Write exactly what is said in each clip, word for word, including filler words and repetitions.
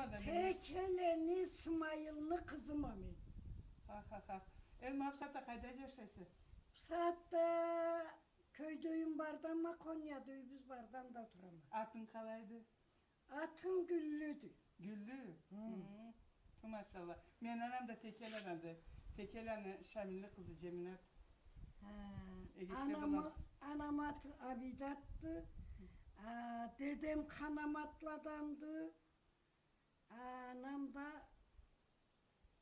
Текелени Смайылны къызыма мен. Хах, хах, хах. Энди ма бусагъатда къайда джашайса? Бусагъатда кёйде юйюм барды, ма Коньяда юйюбюз барды, анда турама. Атынг къалайды? Атым Гюллюдю. Гюллю? Хы. Хы. Ту, машалла. Мени анам да Текеладанды. Текеланы Шамилни къызы Джеминат. Ха. Эгечле болабыз. Анам аты Абидатды. А, дедем Къанаматладанды. Анам да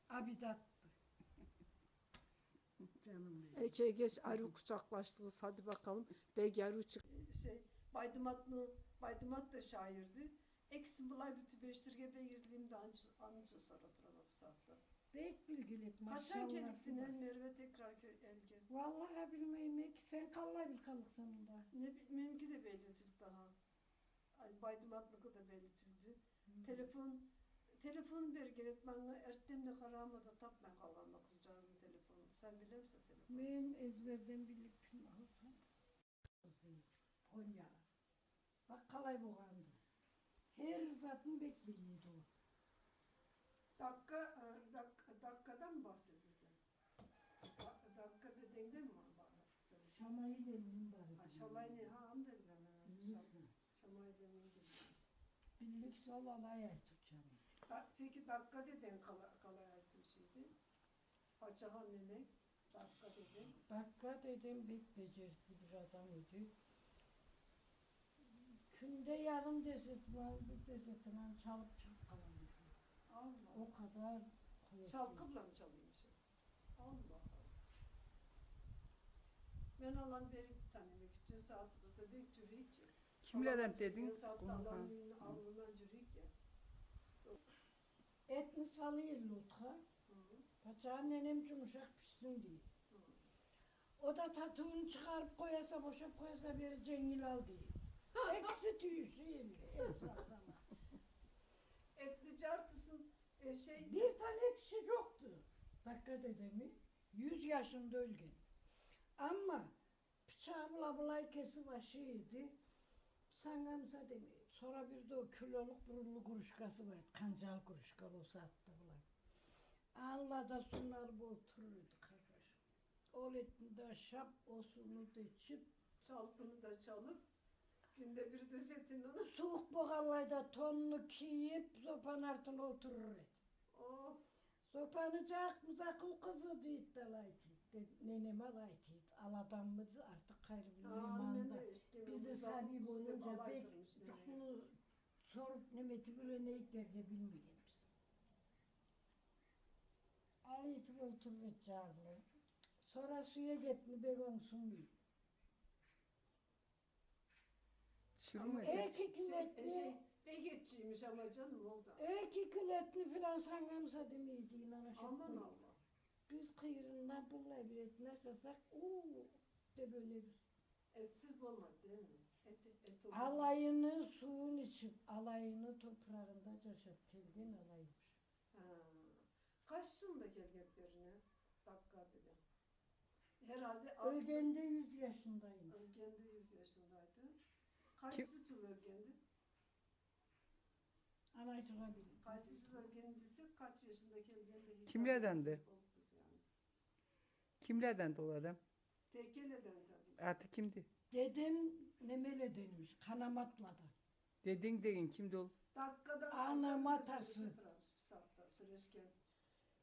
Абидатды. Джаным мени. Эки эгеч ариу къучакълашдыгъыз, хады бакъалым, бек ариу чыкъ- Шей, Байдыматны, Байдымат да шаирди. Экисин былай бир тюбешдирирге бек излейме да, аны, аны сора турама бусагъатда. Бек билгили эди, машалла. Къачан келликдиле Мерве текрар кё-, элге? Валлахи билмейме ки, сен къаллай бир къаллыкъса мында? Не би-, меники да белли тюлдю да. Ай, Байдыматныкъы да белли тюлдю. Хы. Телефон, телефон берген эди манга, эртденбла къарама да, тапмай къалгъанма къызчыгъазны телефонун. Сен билемисе телефонун? Мен эзберден биллик тюлме алсам. Къызы, Конья. Бакъ, къалай болгъанды. Хер затын бек биледи ол. Дакка, э, дак-, даккадан бахс этесе. Ба-, дакка деденгден ма бары сёлешесе? Шамаил эмним бары. Ха, Шамаил, ха, аны да билеме. Билирсиз. Шам-, Шамаил эмним билеме. Биллик сол алай айтыучан. Да-, пеки, дакка деденг къала-, къалай айтыучу эди? Пачахан нененг, дакка деденг. Дакка дедем бек беджерикли бир адам эди. Кюнде ярым десятинаны, бир десятинаны чалыб чыгъыб къалама эди. Аллах. О къадар къууатлы. Чалкъы бла чалама эди? Аллах. Мен аланы бери таныйма, гитче сагъатыбызда бек джюрюй эдик. Кимледен дединг? Аланы аллындан джюрюй эдик. Этни салыйла отха. Хы. Пачахан ненем джумушакъ бишсин дей. Хы. О да татыуну чыгъарыб къояса, бошаб къояса, бери дженгил ал дей. Экиси тюйюшюй элле, эт салсала. Этни джартысын, э, шей. Бир тане тиши джокъду. Дакка дедеми, юз джашында ёлген. Амма бычагъы бла былай кесиб ашай эди. Сангамса демей. Сора бир да ол кюлёлукъ бир уллу кружкасы бар эди. Къанджал кружка ол сагъатда былай. Аны бла да сунарыб олтурур эди, къарнашым. Ол этни да ашаб, ол сууну да ичиб, чалкъыны да чалыб, кюнде бир десятинаны. Сууукъ болгъанлай да тонну кийиб, зопан артына олтурур эди. О. Зопаны джакъ-, Музакъул къызы дейди да алай дейди. Ненем алай дейди. Аладанмыды, артыкъ къайры билмейме анда. Бизни сабий болунча бек джукъну соруб, неме этиб юренейик дерге билмегенбиз. Алай этиб олтурур эди джарлы. Сора сюек этни бек онгсунмай эди. Тиширыу эте. Эки кюн этни, бек этчимиш, ама джаным ол да. Эки кюн этни филан сангамса демей эди, ана шо кюн. Аман Аллах. Биз къыйырындан быллай бир этни ашасакъ, уу деб ёлебиз. Этсиз болмайды, дейми? Эт, эт ол. Алайыны сууун ичиб, алайыны топурагъында джашаб келген алайымыш. Ха. Къайсы джылында келген берине, Дакка деденг? Херхалде ал-, ёлгенде юз джашындайым. Ёлгенде юз джашындайды. Къайсы джыл ёлгенди? Алай джыла билем. Къайсы джыл ёлгенин билсек, къач джашында келгенди? Кимледенди? Кимледенди ол адам? Текеледен таби. Аты кимди? Дедем немеледенмиш, Къанаматладан. Деденг деген кимди ол? Даккадан. Анам атасы. Сёлешген.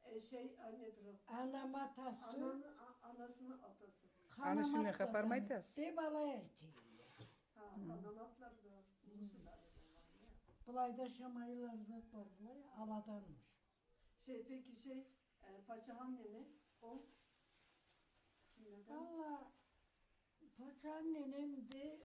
Э, шей, а, недир ол? Анам атасы. Ананы, а, анасыны атасы. Аны юсюнден хапармы айтасыз? Деб алай айтайым. Ха, Къанаматлада уллу сюлале болгъан, я. Былайда Шамаилланы зат бар, былай, аладанмыш. Шей, пеки шей, э, Пачахан нене, ол кимледен? Алла, Пачахан ненем да